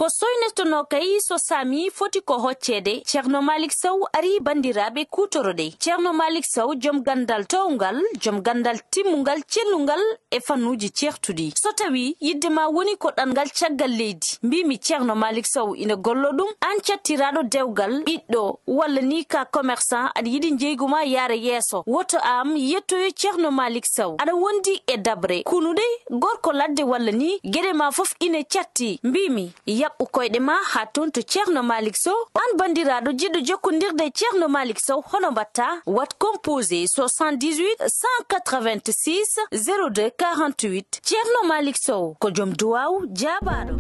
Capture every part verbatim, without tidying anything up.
Ko soynetonoo kay so saami foti ko hocceede, Ceerno Maalik Sow arii banndiraaɓe kuutoroɗe. Ceerno Maalik Sow, jom ganndal toowngal, jom ganndal timmungal, cellungal e fannuuji ceertuɗi. So tawii yiɗde ma woni ko ɗanngal caggal leydi, mbiimi Ceerno Maalik Sow ina gollo ɗum, aan cattiraaɗo dewgal, ɓiɗɗo, walla ni ka commerçant, aɗa yiɗi njeygu ma yaara yeeso, woto aan yettoyo Ceerno Maalik Sow. Aɗa wondi e daɓre, kunuɗe, gorko ladde walla ni, geɗe ma fof ina catti. Mbiimi, yaɓɓu koyɗe ma haa toon to Ceerno Maalik Sow. Aan banndiraaɗo jiɗɗo jokkondirde e Ceerno Maalik Sow, hono mbaɗtaa? Waɗ composé soixante-dix-huit cent quatre-vingt-six zéro deux quarante-huit. Ceerno Maalik Sow ko jom duwaaw jaabaaɗo.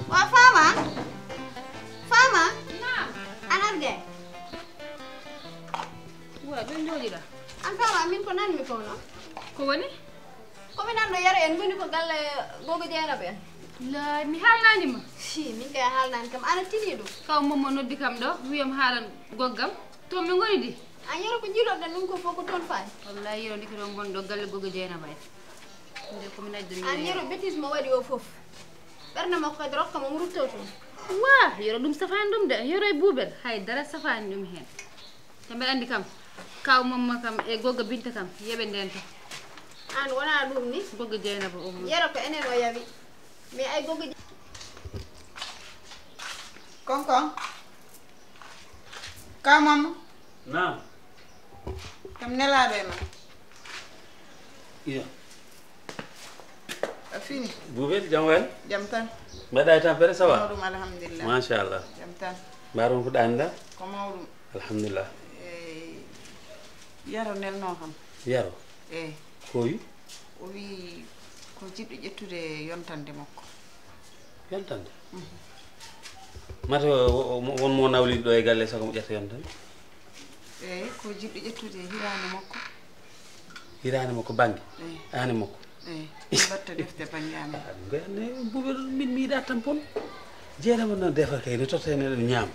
Wa Fama? Fama? Naam. Anar gay? Wa, ɗo njooɗiɗa? An Fama, min ko nanmi ko no? Ko woni? Ko mi nanno yara en ngoni ko galle gogo Jeynaba en. La, mi haalnaani ma? Si, min kay a haalnaani kam, ana tini ɗum. Kaw Mommo noddi kam ɗo, wiyam haalan goggam. To mi ngoni di? An yero ko jiiloɗen ɗum ko fof ko toon fayi. Wallahi yero ndeke ɗo ngonɗo galle gogo Jeynaba en. Nde ko mi najjo mi An yero bêtise mo waɗi o fof. Ɓernde makko kadi rokka mo mo rutto toon. Wa, yero ɗum safaani ɗum de, yero e buubel, hay dara safaani ɗum heen. Te mbeɗa anndi kam, kaw Mommo kam e gogo Binta kam, yeɓe ndento. An wona ɗum ni? Gogo Jeynaba Umma. Yero ko enen o yawi. Mais ay gogo Je- Konkon. Ka Mommo? Naam. Kam nelaaɗo e ma. Iyo. A fini? Buubel, jam woni? Jam tan. Mbaɗa e tampere, ça va? Mawɗum, alhamdulillah. Machallah. Jam tan. Mbaɗon ko ɗaanɗa? Ko mawɗum. Alhamdulillah. Eh, Yero nelno kam. Yero? Eh. Ko wi? O wi ko jiɗɗo ƴettude yontande makko. Yontande? Mhm. Mata o, o, o, won mo nawliiɗo ɗo e galle sago mo ƴetta yontande? Eey, ko jiɗɗo ƴettude hiraande makko. Hiraande makko bannge? Eey. Aane makko? Eey, mbatta defte bannge amen. Ah, ɗum kay anne buuɓe ɗon min mi yiɗa tampon. Jeynaba no defa kay, no totta heen eɗen ñaama.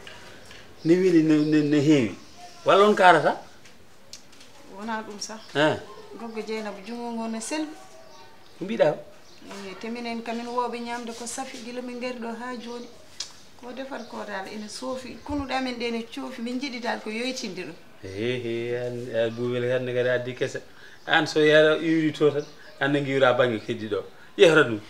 Ne weli, ne, ne, ne heewi. Walla on kaarata? Wonaa ɗum sah. Ah. Goggo Jeynaba, junngo ngo no selɓi. Ko mbiɗa o? Eh, te minen kamin wooɓe ñaamde ko safi gila min ngari ɗo haa jooni. Ko defat ko dal ene soofi. Konuɗe amen ɗe ne coofi. Min njiɗi dal ko yoytinde ɗum. He, he, an, a buubel hannde kadi addi kese. An so yara iwri to tan, an ne ngiwra bannge keddi ɗo. Yehra ɗum.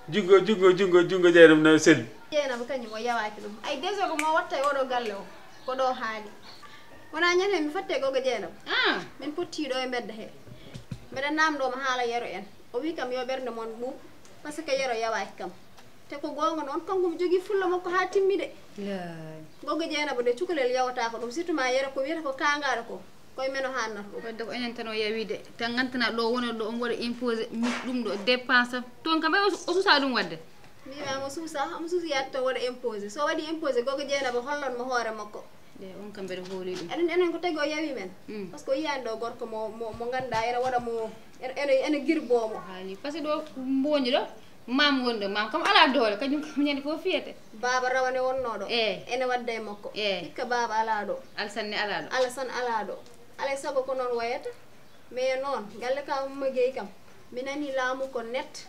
Junngo, junngo, junngo, junngo Jeynaba no selɓi. Jeynaba kañum o yawaaki ɗum. Ay désordre mo watta e oɗo galle o. Ko ɗo haali. Wona ñande mi fatte gogo Jeynaba. Ah. Min potti ɗo e mbedda he. Mbeɗa namndo mo haala yero en. O wi kam yo ɓernde mon ɓuuɓ, parce que yero yawaaki kam. Te ko goonga noon, kanko mo jogii fulla makko haa timmi de. Laay. Gogo Jeynaba de, cukalel yawata ko ɗum, surtout ma yero ko wiyata ko kaangaaɗo ko, koye men o haannata ɗum. Wadde ko enen tan o yawi de, tan ngantana ɗo wonata ɗo, omo waɗa imposé mi-, ɗum ɗo, dépense am. Toon kam, o, o suusa ɗum waɗde. Mbiimaa mo suusa, omo suusa yaade toon waɗa imposé. So waɗi imposé, gogo Jeynaba hollan mo hoore makko. Eey, on kam mbeɗa hooli ɗum. Enen, enen ko tagi o yawi men. Mm. Parce que o yiyaani ɗo gorko mo, mo, mo ngannduɗaa ene waɗa mo, ene, ene, ene girboo mo. Haali. Parce que ɗo mbooñi ɗo, Maam woni ɗo, maam kam alaa doole, kañum kam ñande fof fiyete. Baaba rawane wonnoo ɗo. Eh. Ene wadda e makko. Eh. Hikka baaba alaa ɗo. Alasan ne alaa ɗo. Alasan alaa ɗo. Alay sago ko noon wayata. Mais noon, galle ka Umma Gueye kam, mi nanii laamu ko net.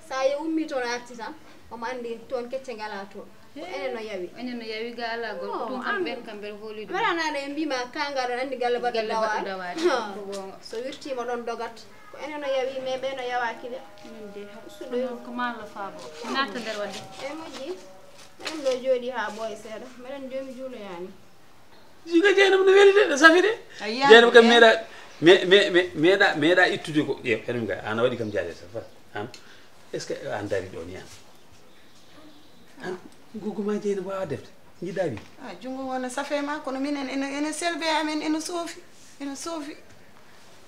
So a ye ummii toon arti tan, omo anndi toon kecce ngalaa toon. Ko enen no yawi. Enen no yawi ga alaa goɗɗo. Oh, ɗum kam an ɓen kam mbeɗa hooli ɗum. Mbeɗa nana en mbiima ka ngaa ɗon anndi galle baɗɗo dawaade. Galle baɗɗo dawaade. Ko goonga. So wirtiima ɗon dogat. Ko enen no yawi, mais ɓe no yawaaki de. Min de, ustuɗo ko maa Allah faabo. Mi natta nder wadde. E moƴƴi. Meɗen ɗo jooɗi haa ɓooya seeɗa. Meɗen joomi juuloyaani. Jiga Jeynaba no weli de, no safi de. A yiyaani Jeynaba kam de. Meeɗa, me, me, me, meeɗa, meeɗa ittude ko. Ƴeew, enen ga, an a waɗi kam jaade sa, fa, an. Est-ce que an dari ɗo ni an? An, gogo ma Jeynaba wawa defde? Jiɗɗa wi? Ah, junngo wona safe ma, kono minen ene, ene selbe amen, ene soofi, ene soofi.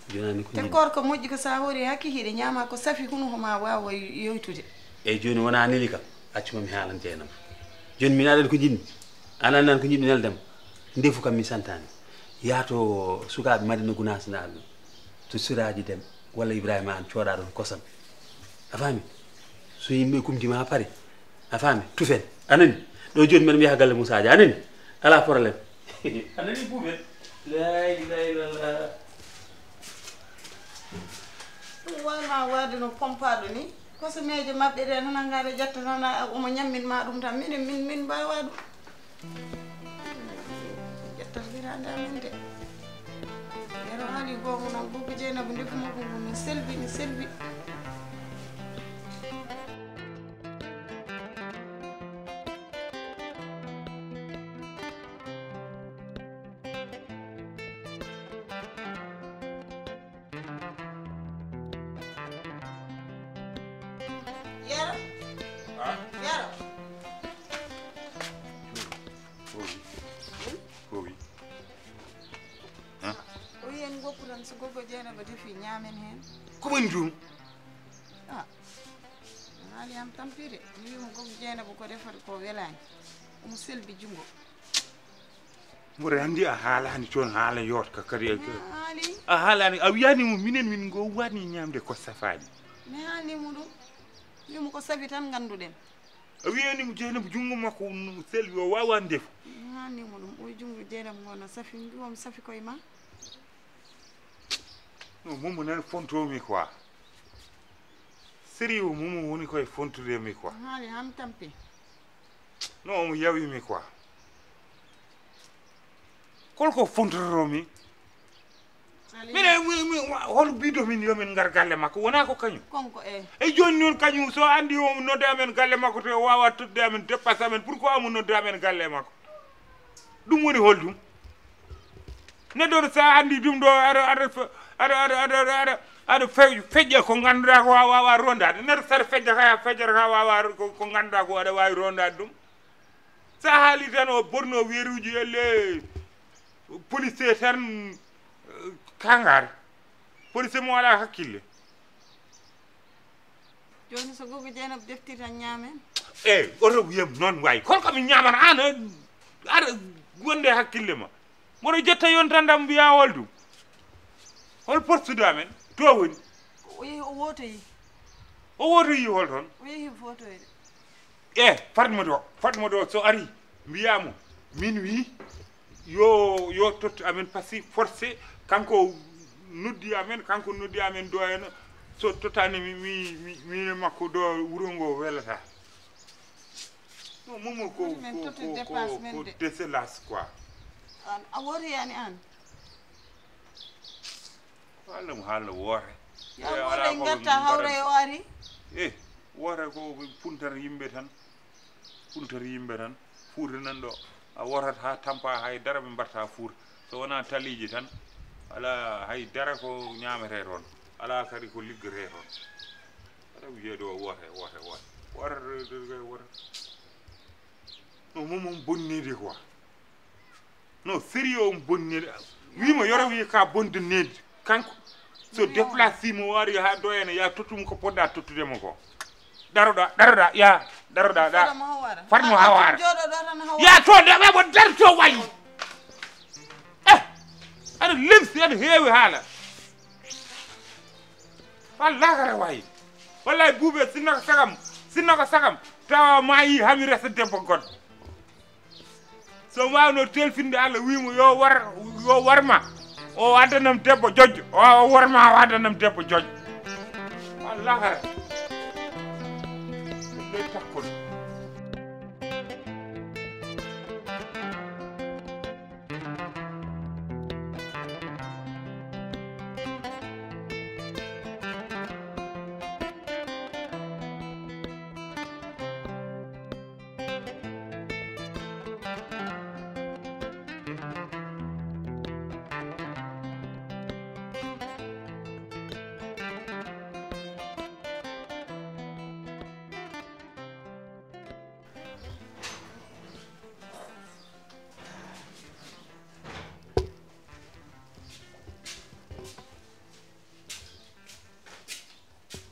Jonani ko Te ñande. Koor ko moƴƴi ko sa hoori hakke hiɗe ñaama ko safi hunu homa wawa yoytude. Eyyi, joni wona neli kam, accu ma mi haalan Jeynaba. Joni min aɗani ko jiɗmi, an anani ko jiɗmi neldema. Ndefu kam mi santani. Yaa to sukaaɓe Madina Gunaas naaɓe, to Siraaji Dem walla Ibrahima Aan cooda ɗon kosam. A faami? So yimɓe kumtima pare, a faami? Tufen. A nani? Ɗo joni mbeɗa yaha galle Moussa Dia. A nani? Alaa problème. A nani, Buubel? La ilaha illallah. Ɗum wayma waade no pompaaɗo ni. Kosomeeje maɓɓe ɗe tan, a ngaara ƴetta tan, a, omo ñammin ma ɗum tan. Minen, min, min mbaawa ɗum. Ƴettat hitaande amen de. Yero haali goonga noon, Gogo Jeynaba ndefu makko ngu no selbi, no selbi. Yero. Ah? Yero. Ko wi? Ko wi? Hein? O wiyi en ngoppu tan, so Gogo Jeynaba defi ñaamen heen. Ko woni ɗum? Ah, haali am tampii de. Mi wiyi mo Gogo Jeynaba ko defata ko welaani. Omo selbi junngo. Mboɗo anndi a haalaani toon haala yooɗka kadi. Mi haali. A haalaani, a wiyaani mo minen min ngo waɗni ñaamde ko safaani. Mi haalni mo ɗum. Wiyi mo ko safi tan ngannduɗen. A wiyaani mo Jeynaba junngo makko no selbi, o waawaa ndefu. Mi haalni mo ɗum, o wiyi junngo Jeynaba ngo no safi, mi wiyi o mi safi koye ma. No, Momo nani fontoomi quoi. Sérieux, Momo woni koye fontude mi quoi. Haali han tampi. No, omo yawi mi quoi. Kol ko fontotoo mi? Sali. Minen, mi, mi, wa-, hol biido min yo min ngar galle makko? Wonaa ko kañum? Konko, eh. E jooni noon kañum, so anndi o nodda amen galle makko, to o waawa tottude amen, dépasse amen, pourquoi omo nodda amen galle makko? Ɗum woni hol ɗum? Neɗɗo ɗo, so a anndi ɗum ɗo, aɗa, aɗa fe-, aɗa, aɗa, aɗa, aɗa, aɗa, aɗa fe-, feƴƴa ko ngannduɗaa ko a waawaa rondaade. Neɗɗo so aɗa feƴƴa ka, feƴƴata ka waawaa ro-, ko, ko ngannduɗaa ko aɗa waawi rondaade ɗum. So a haali tan o borno weeruuji elle, policier tan, eh, kangaare. Policier mo alaa hakkille. Jooni so Gogo Jeynaba defti tan ñaamen. Eey, oto wiyam noon waay. Hol ko mi ñaamata aan, aɗa wonde hakkille ma. Mboɗo jetta yontandam mbiya hol ɗum. Hol postude amen? To woni? O yehi o wootoyi. O wootoyi hol toon? O yehi footoyde. E Fatma ɗo, Fatma ɗo so ari mbiya mo, min wi yo, yo tottu amen, parce que forcé kanko noddi amen, kanko noddi amen ɗo heno, so tottani mi, mi, mi, min e makko ɗo wuro ngo welata. No, Momo ko, min ko, totti ko, dépense ko, men ko de. Décelasse quoi. An, a wori yani an? Haalna mo, haalna woore. Ya. Eh, woore alaa ko ngarta min hawra mbaɗata. E o ari. Eh, woore ko puntar yimɓe tan. Puntar yimɓe tan. Fuuta nan ɗo. A woorata haa tampa hay dara ɓe mbaɗta fuuta. So wonaa taliiji tan. Alaa hay dara ko ñaametee toon. Alaa kadi ko liggetee toon. Aɗa wiyee ɗo woore, woore, woore. Woore, woore. No, Momo bonniiɗo quoi. No, sérieux, omo bonni. Wiimo yoro wi ka bonde nedi. Kanko so déplacé mo wari ha do ene ya tottum ko podda tottude mo ko. Daroɗa, daroɗa, ya, daroɗa, da. Fadamo hawara. Fadamo hawara. Joɗo ɗo tan hawara. Ya to, da ɓe mo dar to wayi. Eh, aɗa lemsi, aɗa heewi haala. Wallaahi aɗa wayi. Wallahi Buuɓe, sinno ko sagam, sinno ko sagam, tawa maayi, haa mi resa debbo goɗɗo. So mi waawno telfinde Allah, wiimo yo war, yo war ma, o addanam debbo jojjo, o war ma, o addanam debbo jojjo. Wallahi hara. Ɗum ɗo e takkol.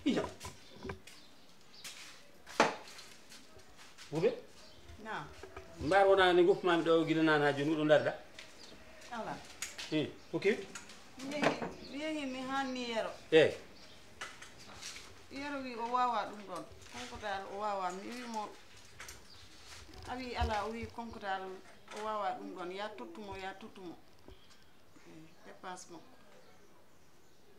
Iyo. Buuɓe? Naam. Mbaar wona ni goppu maami ɗo gila naan haa jooni, miɗo ndarda. Ala. Hi, ko kewi? Mi yehi, mi yehi, mi haanni Yero. Eh. Yero wi o waawaa ɗum ɗoon. Kanko dal o waawaa. Mi wi mo, a wi alaa, o wi kanko dal o waawaa ɗum ɗoon. Ya tottu mo, ya tottu mo. Eh, dépense makko.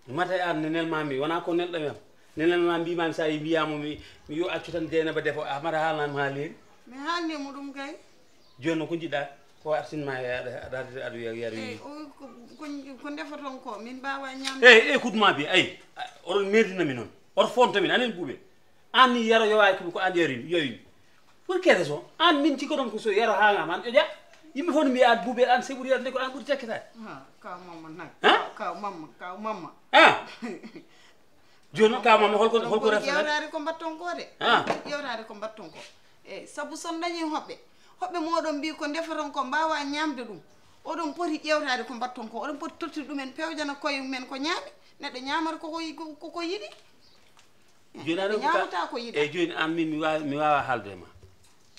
Mata an ne nelmami, wona ko nelɗo mi am. Ne nelmami mbimami sa yi mbiyamo mi, mi yo accu tan Dieynaba defo, a mata haalnanmi ha leeri. Mi haalni mo ɗum kay. Joni noon ko jiɗɗa? Ko artinma e aɗa, aɗa, aɗa wiya, wiya, wiya. Eyyi, o wi ko, ko, ko ndefoton ko, min mbawa ñamde. Eyyi, eyyi, kudma bi, ayi, a, oɗon merdinami noon. Oto fonto min, anen Buuɓe. An ni Yero yowaaki ko an yari, yoyni. Pour quelle raison? An min cikka ɗon ko so Yero haanga man ƴoƴa. Yimɓe fof no mbiya an Buuɓe, an Seɓuri Yero, nde ko an ɓuri tekkitaade. Ha, kaw Mamma nag. Ha? Kaw, kaw Mamma, kaw Mamma. Ha? Jooni noon, kaw Mamma, holko, holko Oɗon poti rafetata? Ƴeewtaade ko mbaɗton ko de. Ha? Oɗon poti ƴeewtaade ko mbaɗton ko. Eyyi, sabu so on dañii hoɓɓe, hoɓɓe mooɗon mbii ko ndefoton ko mbaawaa ñaamde ɗum. Oɗon poti ƴeewtaade ko mbaɗton ko. Oɗon poti tottude ɗumen, pewjana koye mumen ko ñaami. Neɗɗo ñaamata ko ko yi-, ko, ko, ko yiɗi. Jooni aɗa Neɗɗo ñaamata ko yiɗi. Eyyi, jooni an min mi waawi, mi waawaa haaldude ma.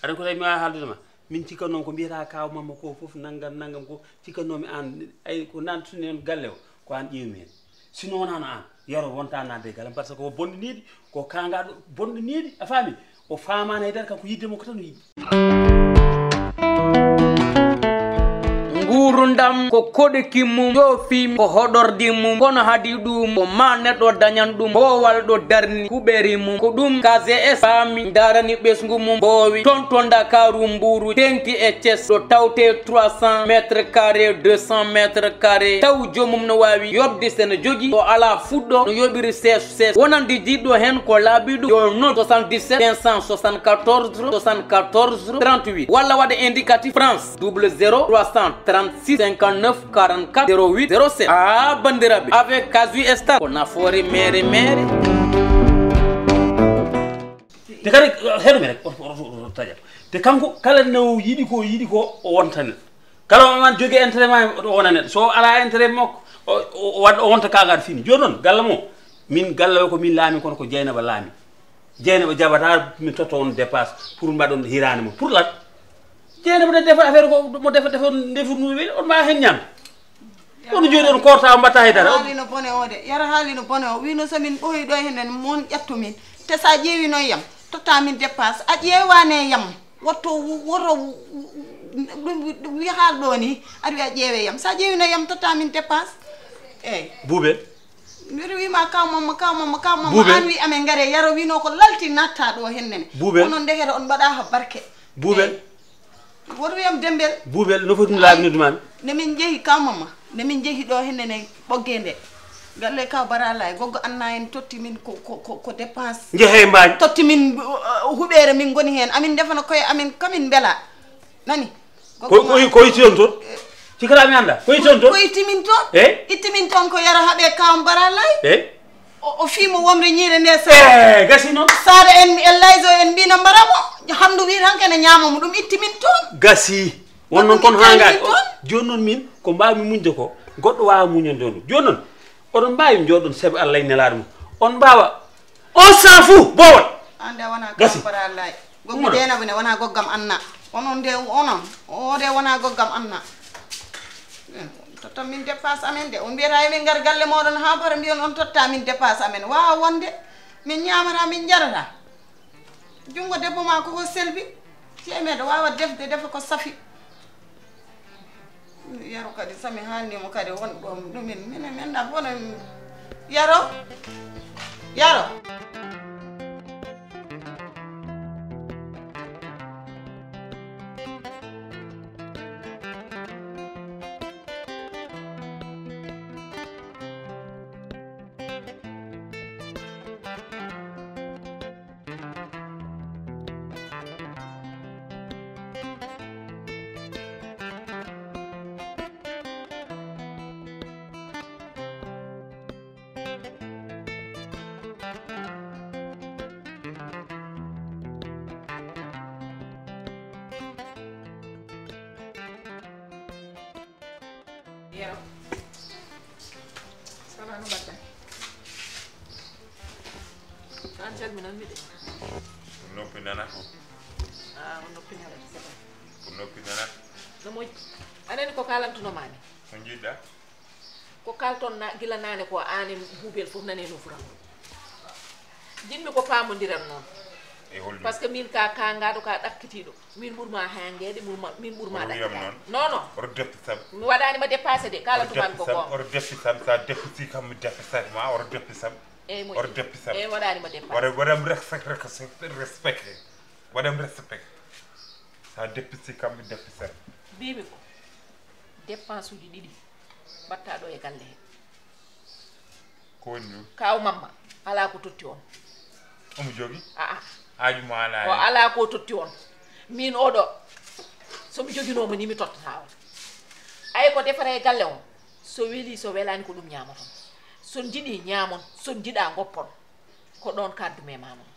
Aɗa ko tawi mi waawaa haaldude ma. Min cikkannomi ko mbiyata kaw Mamma ko fof nanngam, nanngam ko cikkannoomi an. Ay, ko nan tuni on galle o, ko an ƴeewmi heen. Sinno wonaano an, Yero wonta naatde e galle am, par ce que ko bonɗiniiɗi, ko kaangaaɗo bonɗiniiɗi, a faami? O faamaani haydara, kanko yiɗde makko tan o yiɗi. Nguurndam ko koɗki mum, joofi mum, ko hoɗordi mum, kono hadi ɗum, ko ma neɗɗo dañan ɗum, hoowal ɗo darni, kuɓeri mum, ko ɗum K G S faami, ndarani ɓesngu mum, mboowi, toon to Ndakaaru, Mbuuru, teŋti e Thiès, ɗo tawte trois cents mètres carrés, deux cents mètres carrés, taw joomum no waawi yoɓde, so ene jogii, o alaa fuɗɗo, no yoɓiri seeso, seeso, wonande jiɗɗo heen ko laaɓi ɗum, yo noddu soixante-dix-sept cinq cent soixante-quatorze soixante-quatorze trente-huit, walla waɗa indicatif France, double zéro trois cent trente-six cinquante-neuf quarante-quatre zéro huit zéro sept. Ah, banndiraaɓe, avec Casu Star, ko nafoore meere meere. Te kadi, heɗo mi rek, oto, oto, oto, oto taƴa. Te kanko, kala no yiɗi ko, yiɗi ko, o wonta neɗɗo. Kala o man jogii intérêt ma, o wona neɗɗo. So o alaa intérêt makko, o, o, o waɗ-, o wonta kaagaɗo fini. Jooni noon, galle mo, min galle o ko min laami, kono ko Dieynaba laami. Dieynaba jaɓata min totta on dépasse pour mbaɗon hiraande mo. Pour lan? Dieynaba ne defa affaire ko mo defa, defa ndefu no weli, on mbaawa heen ñaamde. Kono jooni on korta, on mbatta haydara. Yero haali no bone o de. Yero haali no bone o. Wino so min ɓooyi ɗo henen, mon ƴettu min. Te sa ƴeewi noon yam, totta min dépense. A ƴeewaani yam. Wotto, wotto, ɗum, ɗum wiyataa ɗo ni. Aɗa wiya ƴeewe yam. Sa ƴeewi noon yam, totta min dépense. Eyyi. Buuɓe. Mbiɗa wiima kaw Mamma, kaw Mamma, kaw Mamma. Buuɓe. An wi amen ngare, Yero wino ko lalti natta ɗo hennene. Buuɓe. Onon ndekete on mbaɗa ha barke. Buuɓe. Eyyi. Woto wiyam Dembel. Buubel, no foti ɗum laabi noddu maami? Ne min njehi kaw Mamma, ne min njehi ɗo henne ne Ɓoggee nde. Galle kaw Barala e goggo Anna en totti min ko, ko, ko, ko dépense. Njehee mbaañ. Totti min, uh, huɓeere min ngoni heen. Amin ndefana koye amin, kamin mbela. Nani? Ko, ko, ko itti on toon? Cikkataa mi annda. Ko itti on toon? Ko itti min toon. Eh? Itti min toon ko Yero Haɓe kaw Barala. Eh? O, o fii mo wonde ñiire nde sa. Eh, gasi noon. Saare en, mi Ellayso en mbiino mbara mo. Hanndu wi tan kene ñaama mo, ɗum itti min toon. Gasi. Won noon kon haa ngaari. Jooni noon min, ko mbaawmi muñde ko, goɗɗo waawa muñande ɗum. Jooni noon, oɗon mbaawi njooɗon sabi Allah e nelaaɗo mum. On mbaawa. On s'en fout, boowal. An de wona Gasi. Kaw Barala. Goggo Umma ɗo. Dieynaba ne wona goggam Anna. Onon de, onon. O de wona goggam Anna. Eh, totta min dépasse amen de. On mbiyata emin ngar galle mooɗon haa bara mbiyon on totta min dépasse amen. Waawa wonde. Min ñaamata, min njarata. Junngo debbo ma koko selbi. Teemeɗo waawa defde, defa ko safi. Yaro kadi, so mi haalnii mo kadi won ɗo ɗumin, min, min ɗa bona. Yaro? Yaro? Yero. Sala, no mbaɗɗa? An calminan mi de. Ko noppi nana. Ah, ko noppi nana. Ko noppi nana. No moƴƴi. Aɗa anndi ko kaalantuno maa mi? Ko njiɗɗa? Ko kalton na, gila naane ko aan e Buubel fof nani no fura. Jiɗmi ko paamondiren noon. E holɗum? Parce que min ka kaangaaɗo, ka ɗakkitiiɗo. Min ɓurma hangeede, ɓurma, min ɓurma ɗakkitaade. Oɗo wiyam noon? Non, non. Oɗo deppi sam. Mi waɗaani ma dépassé de, kala tuman ko goonga. Oɗo deppi sam, sa deppi kam mi deppi sam ma, oɗo deppi sam. Eyyi, moƴƴi. Oɗo deppi sam. Eyyi, waɗaani ma dépassé. Waɗa, waɗam respect, respect, respect. Waɗam respect. Sa deppi si kam mi deppi sam. Mbimi ko dépense uji ɗiɗi mbaɗta ɗo e galle he. Ko woni ɗum? Kaaw Mamma, alaa ko totti on. Omo jogi? Aa. Haaju ma alaa o heen. Alaa ko totti on. Miin oɗo, so mi joginooma ni mi tottata on. Ay ko defata e galle o, so weli, so welani ko ɗum ñaamaton. So njiɗi ñaamon, so njiɗa ngoppon. Ko ɗoon kaddumi e ma noon.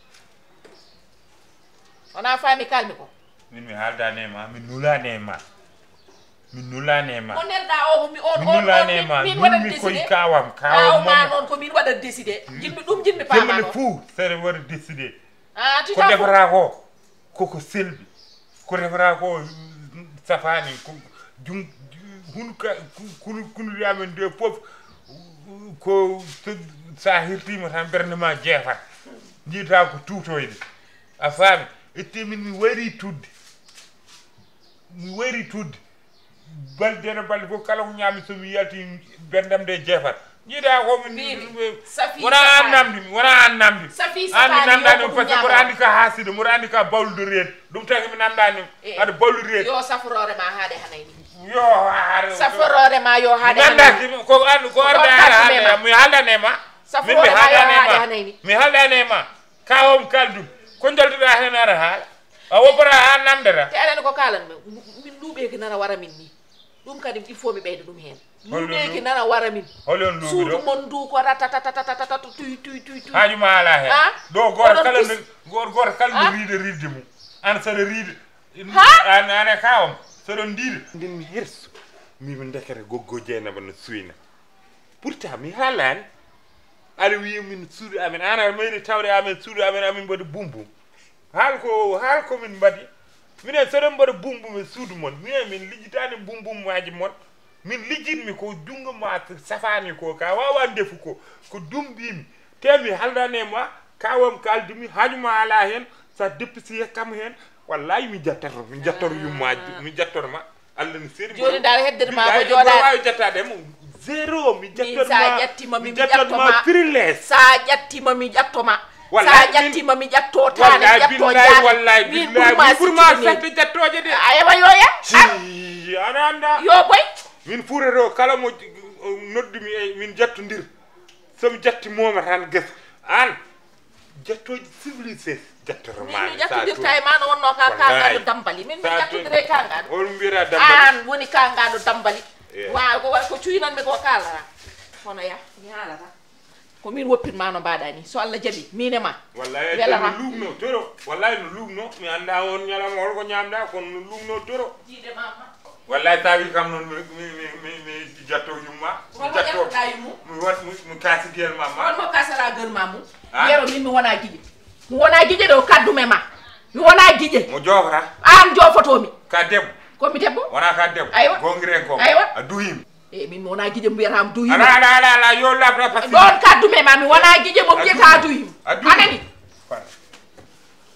Wona faami kalmi ko? Min mi haaldaani e ma, min nulaani e ma. Min nulaani e ma. Mo nelɗa o, ko mi on, min on, nulaani e ma. Min, min waɗat décidé. Min koye kaawam, kaawam. Kaaw ma noon ko min waɗat décidé. Hmm. Jiɗmi ɗum, jiɗmi paama noon. Jemma ne fof, sere waɗat décidé. Ah, ko defata ko, koko selbi. Ko defata ko safaani, ko jum, hunu ka, kunu, kunu amen nde fof, ko so, sa hirtiima tan ɓernde ma jeefat. Njiyata ko tuutoyde. A faami? Ette min mi wayri tudde. Mi wayri tudde. Balɗe no balɗe fof kala ko ñaami so mi yalti ɓerdam nde jeefat. Jiiɗa ko min. Wona an namdi mi, wona an namdi. An mi namdani mi parce que mboɗo andi ka haaside, mboɗo andi ka bawlude reedu. Ɗum tagi mi namdani mi. Eh. Aɗa bawlude reedu. Yo safrore ma haade hanay ni. Yo haade. Safrore ma yo haade hanay ni. Ko an ko arda haala mi haaldane ma. Min mi haaldane ma. Mi haaldane ma. Ka on kaldum. Ko jaltuɗa hen ara haala. A woppata an namdata. Te aɗa andi ko kalan mi. Min luuɓeeki nana wara min ni. Ɗum kadi il faut mi ɓeyda ɗum heen. Luuɓeeki nana wara min. Holon luuɓi ɗo? Suudu mon ndu ko ratatatatata tuy, tuy, tuy, tuy. Haaju ma alaa heen. Ah? Ɗo gooto kala no, gooto, gooto kala no riide riide mum. An saɗa riide. Ha? An, an e ka on. Saɗon ndiide. Ndin mi hirsu. Mbimi ndekete goggo Jeynaba no suyna. Pourtant mi haalaani. Aɗa wiya min suudu amen. An aɗa mayri tawde amen suudu amen, amin mbaɗi bumbum. Haal ko, haal ko min mbaɗi. Minen, so eɗen mbaɗa bumbum e suudu mon, minen, min lijjitaani bumbumaaji mon. Min lijjitmi ko junngo ma safaani ko, ka waawa ndefu ko, ko ɗum mbimi. Te mi haaldaani e ma, ka wam kaaldumi, haaju ma alaa heen, so a deppisi e kam heen, wallahi mi jattoto, mi jattoto yummaaji, mi jattoto ma. Allah no seeri. Jooni dal heddere ma ko jooɗaade. Waawi jattaade mo. Zéro, mi jattoto ma. Sa ƴatti ma, mi ƴatto ma. Sa ƴatti ma, mi ƴatto ma. Sa ƴatti ma, mi ƴatto taane, mi ƴatto jaane. Wallahi, billahi, wallahi, billahi. Min ɓurma saɗde jattooje de. Aywa, yo ya. Ci, aɗa annda. Yo boy. Min fuureto kala mo noddumi e min jattondir. So mi jatti mooma tan gesa. An. Jattooji civilisé, jattoto ma. Min mi ƴattondirta e ma no wonno ka kaangaɗo dambali. Min mi ƴattondira e kaangaɗo. On mbiyata dambali. An woni kaangaɗo dambali. Wa ko, ko cuynanmi ko kaalata. Kono ya, mi haalata. Ko min woppin ma no mbaɗa ni. So Allah jaɓi, min e ma. Wallahi no luuɓno toro. Wallahi no luuɓno. Mi annda on ñalawma holko ñamɗa, kono no luuɓno toro. Jiiɗe ma. Wallahi, tawi kam noon mi, mi, mi, mi, mi jatto yumma. Mi jatto, mi wat, mi, mi kaasi gel ma, ma. Won mo kasara gel ma mum. Ah? Yero min mi wona gije. Mi wona gije ɗo kaddu me ma. Mi wona gije. Mo jofra? An jofoto mi. Ka debbo? Ko mi debbo. Wona ka debbo? Aywa. Gongire ko. Aywa. A duhim. E min mi wona gije mbiyata mo duyi. Ala, ala, ala, ala, yo labra parce que ɗon kaddu me ma mi wona gije mo mbiyata duyi. A duyi. Anani?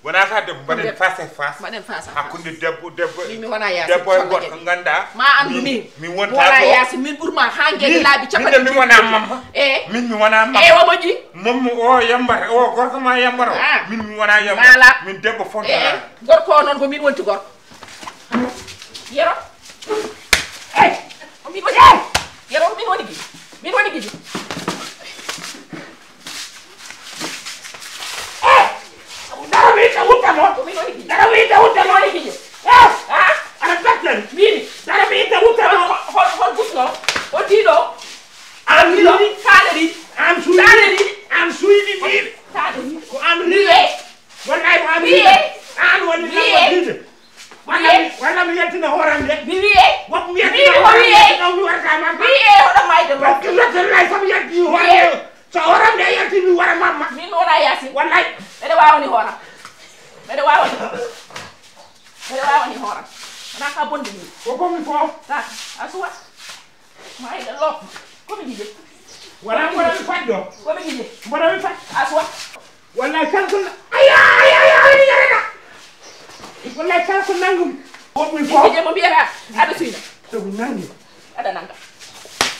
Wona ka debbo, mbaɗen face à face. Mbaɗen face à face. Hakkunde debbo, debbo. Min mi wona yaasi. Debbo e gorko ngannda. Ma anndu min. Mi wonta wona yaasi, min ɓurma ha ngedi laabi capanɗe. Min mi wona mamma. E min mi wona mamma. E o moƴƴi. Mommo o yambata, o gorko ma yambata. Ah. Min mi wona yambata. Mala. Min debbo fonta. E gorko o noon ko min wonti gorko. Yero. Ey! Ko min woni, ey! Yero, ko min woni gidi. Min woni gidi. Ey! Dara mi yiɗde wutta mo. Ko min woni gidi. Dara mi yiɗde wutta mo. Min woni gidi. Ey! Ha? Ana tatten. Mimi. Dara mi yiɗde wutta mo. Hol, hol, hol busno? Hol diɗo? An diɗo. Mimi. Salary. An suuɗi. Salary. An suuɗi mimi. Salary. Ko an riwe. Wallahi ko an riwe. An woni riwe. Walla mi, walla mi yaltina hooram de. Mi wiye. Wop mi yaltina hooram de. Ko mi warata ma. Mi wiye hoɗo mayde. Parce que lotte lay sam yalti hooram de. So hooram de yalti mi wara mamma. Min wona yaasi. Wallahi. Mbeɗa wawani hooram. Mbeɗa wawani. Mbeɗa wawani hooram. Wona ka bonde ni. Ko komi fo. Sa, a suwa. Mayde lok. Komi gije. Wala mboɗa mi faddo. Komi gije. Mboɗa mi fad. A suwa. Wallahi kala ko na-, aya, aya, aya, aya, aya, aya. Wallahi kala ko nangumi. Wonmi ko. Yimɓe mo mbiyata, aɗa suyna. Somi nangi. Aɗa nanga.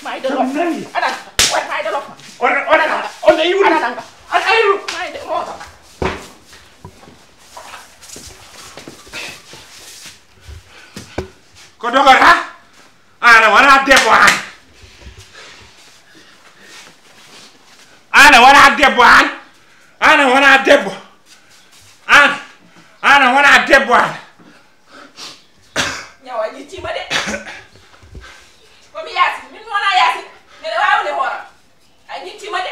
Mayde lok. Somi nangi. Aɗa nanga. Way mayde lok. Ona, ona, ona iwri. Aɗa nanga. Aɗa iwri. Mayde lok. Ko dogata? An a wona debbo an. An a wona debbo an. An a wona debbo. An, an a wona debbo an. Ñaw a ñittima de. Komi yaasi, min mi wona yaasi. Mbeɗa wawde hooram. A ñittima de.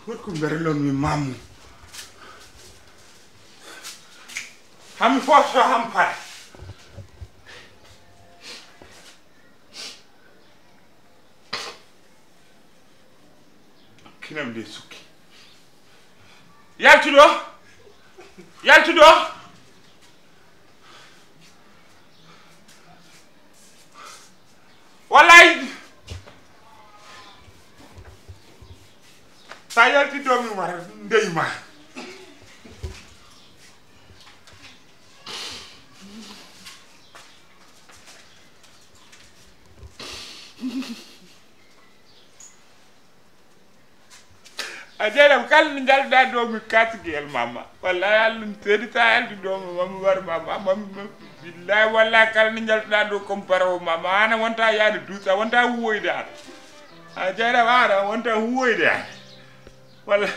Wot ko mbeɗa lommi mammu. Hami fof so ham pare. Kinam nde sukki. Yaltu ɗo. Yaltu ɗo. Wallahi. Sa yalti ɗo mi wara ndey ma. A jeeɗam kala nde njaltuɗa dow mi katigel mama. Wallahi Allah mi seedi sa yalti dow mi mami war mama mami. Billahi wallahi kala nde njaltuɗa dow comme parawo mama ana wonta yaade duusa wonta huwoyde an. A jeeɗam ana wonta huwoyde an. Wallahi.